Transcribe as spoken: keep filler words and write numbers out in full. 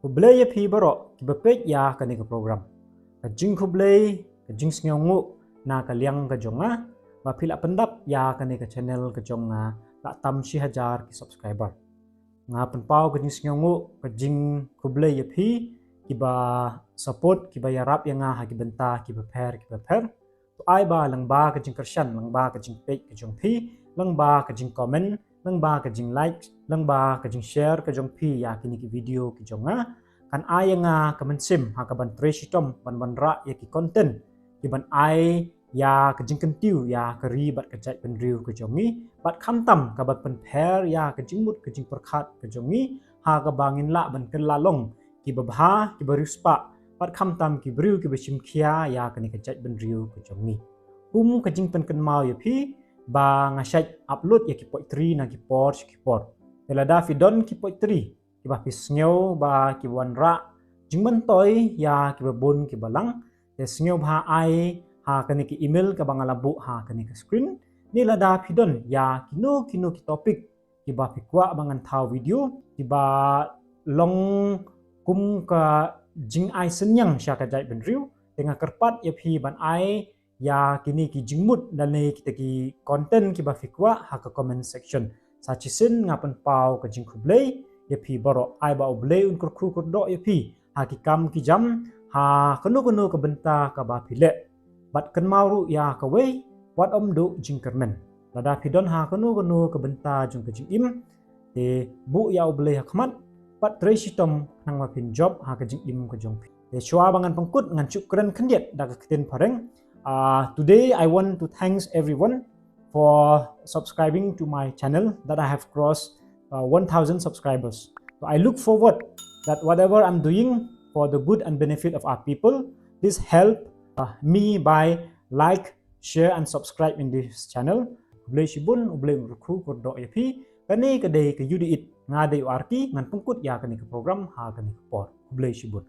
Khublei ïa phi baroh kiba peit ïa kane ka program. Ka jingkhublei, ka jingsngewnguh na ka liang ka jong nga ba phi la pyndap ïa kane ka channel ka jong nga la tam shi hajar ki subscriber. Nga pynpaw ka jingsngewnguh, ka jingkhublei ïa phi kiba support, kiba ïarap ïa nga ha ki bynta kiba pher kiba pher. To ai ba lyngba ka jingkyrshan, lyngba ka jingpeit ka jong phi, lyngba ka jingcomment, lyngba ka jinglike, lyngba ka jingshare ka jong phi ïa kine ki video ki jong nga, kan ai ïa nga ka mynsiem ha kaban trei shitom ban wanrah ïa ki content kiban ai ïa ka jingkyntiew ïa ka ri bad ka jaitbynriew ka jong ngi, bad khamtam kaban pynpher ïa ka jingmut ka jingpyrkhat ka jong ngi ha kaba ngin lah ban kylla long kiba bha, kiba riewspah, bad khamtam ki briew kiba shimkhia ïa kane ka jaitbynriew ka jong ngi. Kum ka jingpynkynmaw ïa phi ba nga shait upload ïa ki poetry na ki por sha ki por. Te lada phi don ki poetry kiba phi sngew ba ki wanrah jingmyntoi ïa kiba bun kiba lang, te sngewbha ai ha kane ka email kaba nga la buh ha kane ka screen. Ne lada phi don ïa kino kino ki topic kiba phi kwah ba ngan thaw video, kiba long kum ka jingai synñiang sha ka jaitbynriew, te nga kyrpad ïa phi ban ai ïa kine ki jingmut lane kita ki content kiba phi kwah ha ka comment section. Sa shisien nga pynpaw ka jingkhublei ïa phi baroh. Ai ba U Blei un kyrkhu kyrdoh ïa phi ha ki kam ki jam, ha kano kano ka bynta kaba phi leh. Bad kynmaw ruh ïa kawei, wat ym duh jingkyrmen. Lada phi don ha kano kano ka bynta jong ka jingim, te buh ïa U Blei ha khmat bad trei shitom khnang ba phin jop ha ka jingim ka jong phi. Te shuwa ba ngan pynkut, ngan shu kren khyndiat da ka ktien phareng. Uh, today I want to thanks everyone for subscribing to my channel that I have crossed uh, one thousand subscribers. So I look forward that whatever I'm doing for the good and benefit of our people, please help uh, me by like, share and subscribe in this channel. Khublei shibun, U Blei un kyrkhu kyrdoh ïa phi. Kane ka dei ka U D it, nga dei u Arki, ngan pynkut ïa kane ka program ha kane ka por. Khublei shibun.